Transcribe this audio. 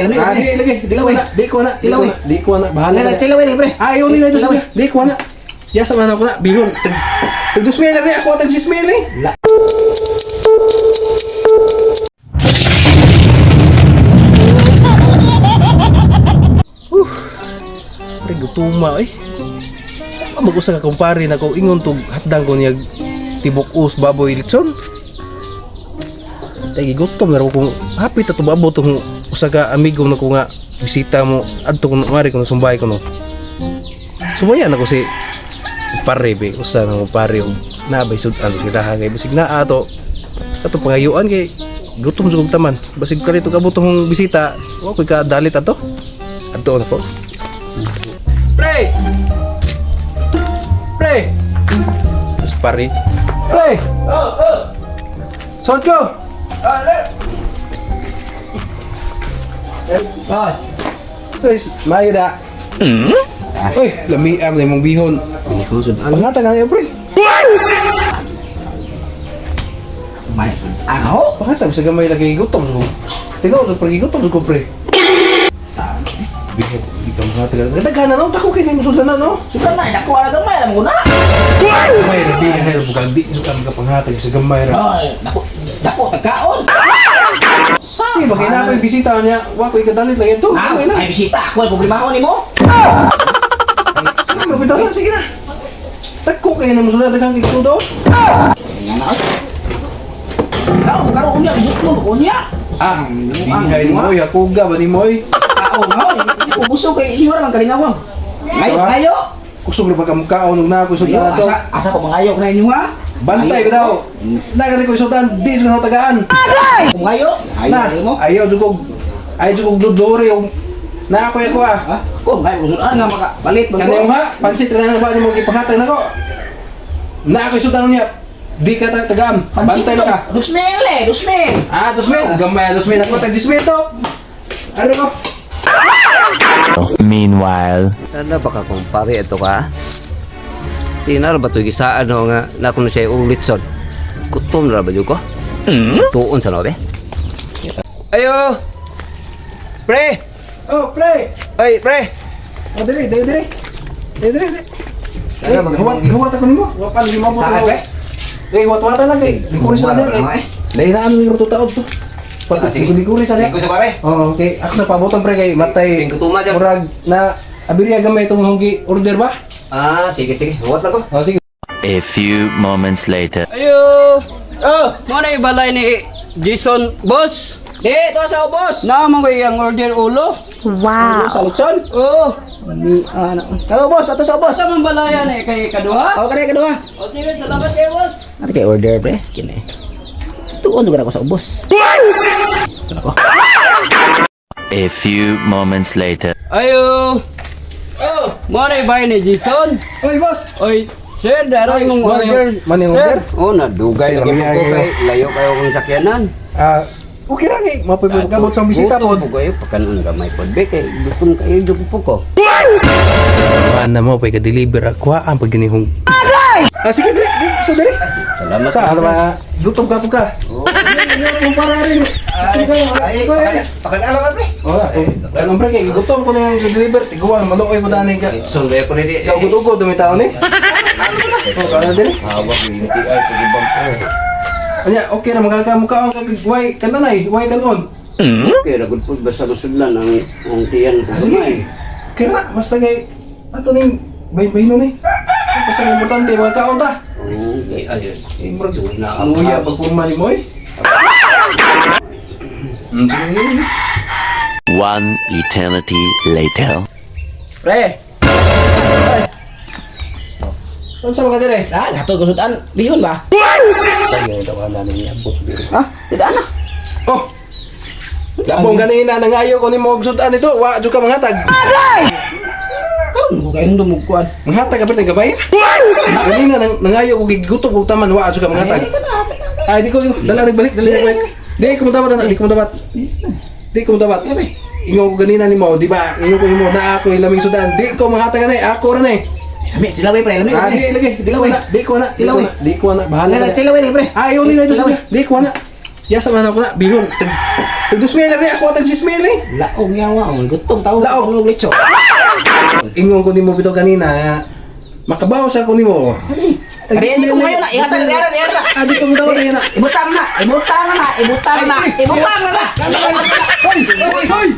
Ah, di lagi, di ko na, di ko na, di ko na, di ko na, bahala na. Tilawi ni pre. Ah, ayaw nila ito sige. Di ko na. Yasa man ako na, bihon. Tag tag 2,000 na rin ako, tag 6,000 eh. Pre, gutuma eh. Pa mag-usa ka kumpare na ko ingon tug hatdang ko niya tibok us baboy litson. Tay gutom na raw kung hapit ato babo tong usa ka amigo na ko nga bisita mo adto ko mari ko sumbay ko no. Sumaya na ko si pare be usa na ko pare og nabay sud-an kita ha kay basig naa ato ato pangayuan kay gutom jud kog taman basig kalito kabot tong bisita wa koy kadalit ato adto na ko. Pre! Pre! Terus pare. Pre! Oh, oh. Sod ko! Ah, Guys, maayo da. Uy, lami am na imong bihon. bihon sudan. Pangata ka na pre. May sudan ho. Pangata sa gamay lagi gutom sa ko. Tigaw sa pre, gutom sa ko pre. Bihon, di ka mga taga. Daghan na no, tako kay nimo sudan na no. Sudan na dako ana gamay alam ko na. Gamay ra di hay bukan di sukan ka panghatag sa gamay ra. Oh, dako dako tagkaon. Sige, bakit na ako bisita niya? Wa ko ikadalit lagi ito. Ah, Okay na. ay bisita ako ay problema ko nimo. Sige, mabitaw na. Sige na. Tagko kayo na musulan. Daghang kay tudo. Nga na. Oy. Karon karon unya bukon ko unya. Ah, bihay mo, oy. Ako ga, ba ni mo, oy? Kao nga oy. Ko busog kay inyo ra man kalingawang. Ngayo, Diba? ngayo. Kusog ra ba ka mukhaon ug na ako Ayo, sudan to. asa asa ko mangayo na inyo ha. Bantay ba daw? Nagali ko sudan, di sa tagaan. Kung ngayo, ayo Na, mo. ayaw jud kog ayaw jud kog dudori og na ako ako ah. Ha? Ko ngayo sudan nga makapalit man ko. Kanang ha, pansit ra na ba nimo gipahatag nako. Na ako sudan niya. Di ka tagaan. Bantay lang ka. 2,000 le, 2,000. Ah, 2,000. Gamay, 2,000 ako tag 10,000 to. Ano ko? Meanwhile. Ano ba ka kumpare ito ka? Tinar ba ito gisaan no nga na kuno siya ulitson. Kutom na ba jud ko? Tuon sa nobe. Ayo. Pre! Oh, pre. Ay, pre! Oh, dili, dili, dili. Dili, dili. Dili, huwat, huwat ako nimo. Wa pa nimo mo. Saan, pre? Eh, huwat-huwatan lang kay. Dikuri sa Huwat lang lang, kay. eh. Lain na ano yung taod to. Ah, sige. Pati dikuri sa niya. Tingko sa kare. Oh, okay. Ako sa pabutan pre kay matay. Tingko tuma dyan. Murag na abiriya gamay itong hunggi order ba? Ah, sige sige. Huwat lang ko. Oh, sige. A few moments later. Ayo! Oh, Mo na ibalay ni Jason, boss. di to sa ubos. Naman ko yung order ulo. Wow. Sa litson. Oh, Ni ana. Kayo boss, ato sa ubos. sa man balayan eh kay kaduha. Ako kani kaduha. O sige, salamat kay boss. Ate kay order pre, kini. Tuon lugar ako sa ubos. A few moments later. Ayo! Oh, mo na ibalay ni Jason. Oy, boss. Oy, sir, daro Ay, yung mo na order. mo na yung Sir. order? Oh, nadugay Lami lagi ay po kayo. kay layo kayo kong sakyanan. Ah, okay ra kay mapoy pagkabot sa bisita Gutom pod. po kayo pagkanon gamay pod be kay gutom kayo jud po ko. Ana mo pay ka-deliver ako ang pag ginihong. Ah, sige, dili, dili, so dili. Salamat. Sa ano ba? Gutom ka po ka. Oh. Para rin. Ay, Ay, pakan alam pre. Oh, anong pre kay gutom ko na yung deliver, tiguan maluoy mo dani ka. Litson ba ko ni di. Ugod-ugod dumi taon eh. Oh, kana dili. Hawak ni ay pagibang ko. Anya, okay ra magkakamukha ang kag way kananay, way kanon. Okay, ra gud po basta gusudlan ang tiyan ko. Ah, sige. Okay ra, basta kay ato ning bayin-bayin ni. Basta kay importante mga kaon ta. Okay, ay. Eh, murag muya pagpurma ni mo eh. Sige. One eternity later. Pre, Unsa man ka dire? ah, gatod ko sudan. Bihon ba? Tayo ito ka namin niabot dire. Ha? Di ana. Oh. Labong ganina nangayo ko nimo og sudan ito, wa jud ka manghatag. Karon ko kay ndumog kuan. Manghatag ka pa gabay? Ganina nang nangayo ko gigutom og taman wa jud ka manghatag. Ay di ko dala nagbalik, dali nagbalik. Di ko mo dapat anak, di ko mo dapat. Di ko mo dapat. Ingon ko ganina nimo, di ba? Ingon ko nimo na ako ilaming sudan. Di ko manghatag na ako ra na eh. Lami, tilawi pre, lami. Ah, di lagi, di ko na, di ko na, di ko na, di ko na, bahala na. Tilawi ni pre. Ayaw nila ito sige. Di ko na. Yasa man ako na bihon. Tag tag 2,000 na rin ako, tag 6,000 eh. Laong yawa, oh. Gutom tao. Laong. Laong litso. Ingon ko nimo bitaw ganina nga makabaw sa ko nimo. Tag Kaya 6,000 ko ngayon na, ihatag, ihatag, ihatag. Ah, di ko bitaw na na. Ibutang na, ibutang na, ibutang na, ibutang na. Hoy, hoy, hoy.